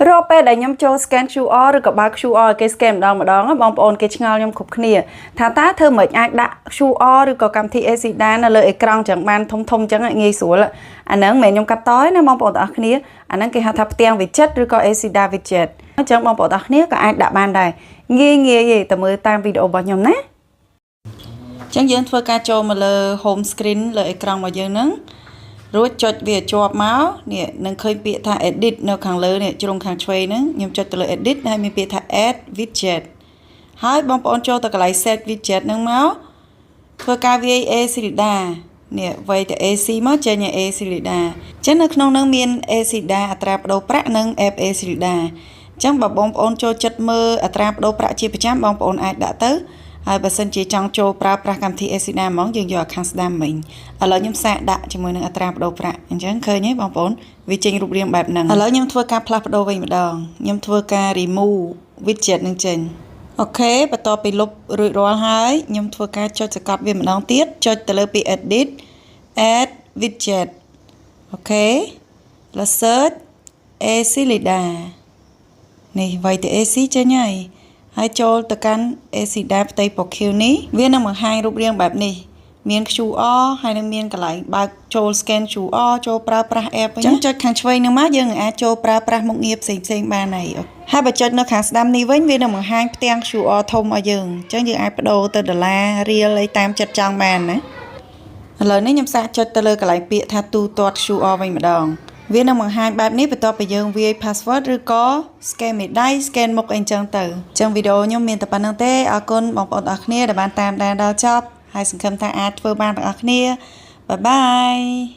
រាល់ពេលដែលខ្ញុំចូល scan QR ឬក៏បើក QR ឲ្យគេ scan ម្ដងម្ដងបងប្អូនគេឆ្ងល់ខ្ញុំគ្រប់គ្នាថាតើធ្វើម៉េចអាចដាក់ QR ឬក៏កម្មវិធី ACLEDA នៅលើអេក្រង់ចឹងបានធំធំចឹងងាយស្រួលអាហ្នឹងមិនមែនខ្ញុំកាត់តទេណាបងប្អូនទាំងអស់គ្នាអាហ្នឹងគេហៅថាផ្ទាំង widget ឬក៏ ACLEDA widget អញ្ចឹងបងប្អូនទាំងអស់គ្នាក៏អាចដាក់បានដែរងាយងាយទេតែមើលតាមវីដេអូរបស់ខ្ញុំណាចឹងយើងធ្វើការចូលមកលើ home screen លើអេក្រង់របស់យើងហ្នឹងរួចចុចវាជាប់មកនេះនឹងឃើញពាក្យថា edit នៅខាងលើនេះជ្រុងខាងឆ្វេងហ្នឹងខ្ញុំចុចទៅលើ edit ហើយមានពាក្យថា add widget ហើយបងប្អូនចូលទៅកន្លែង set widget ហ្នឹងមកធ្វើការវាយ ACLEDA នេះវាយទៅ AC មកចេញឲ្យ ACLEDA អញ្ចឹងនៅក្នុងហ្នឹងមាន ACLEDA អត្រាប្តូរប្រាក់និង app ACLEDA អញ្ចឹងបើបងប្អូនចូលចិត្តមើលអត្រាប្តូរប្រាក់ជាប្រចាំបងប្អូនអាចដាក់ទៅហើយបើសិនជាចង់ចូលប្រើប្រាស់កម្មវិធី ACLEDA ហ្មងយើងយកខាងស្ដាំវិញឥឡូវខ្ញុំសាកដាក់ជាមួយនឹងអត្រាប្តូរប្រាក់អញ្ចឹងឃើញទេបងប្អូនវាចេញរូបរាងបែបហ្នឹងឥឡូវខ្ញុំធ្វើការផ្លាស់ប្ដូរវិញម្ដងខ្ញុំធ្វើការ remove widget នឹងចេញ OK បន្ទាប់ពីលុបរួចរាល់ហើយខ្ញុំធ្វើការចុចសង្កត់វាម្ដងទៀតចុចទៅលើពាក្យ edit add widget OK លើ search ACLEDA នេះវាយទៅ AC ចេញហើយហើយចូលទៅកាន់ ACLEDA ផ្ទៃពណ៌ខៀវនេះវានឹងបង្ហាញរូបរាងបែបនេះមាន QR ហើយនឹងមានកន្លែងបើកចូល scan QR ចូលប្រើប្រាស់ app វិញអញ្ចឹងចុចខាងឆ្វេងហ្នឹងមកយើងនឹងអាចចូលប្រើប្រាស់មុខងារផ្សេងផ្សេងបានហើយហើយបើចុចនៅខាងស្ដាំនេះវិញវានឹងបង្ហាញផ្ទាំង QR ធំឲ្យយើងអញ្ចឹងយើងអាចប្ដូរទៅដុល្លាររៀលអីតាមចិត្តចង់បានណាឥឡូវនេះខ្ញុំសាកចុចទៅលើកន្លែងពាក្យថាទូទាត់ QR វិញម្ដងវានឹងបង្ហាញបែបនេះបន្ទាប់ពីយើងវាយ password ឬក៏ scan មេដៃ scan មុខអីចឹងទៅអញ្ចឹងវីដេអូខ្ញុំមានតែប៉ុណ្ណឹងទេអរគុណបងប្អូនទាំងអស់គ្នាដែលបានតាមដានដល់ចប់ហើយសង្ឃឹមថាអាចធ្វើបានទាំងអស់គ្នាbye bye.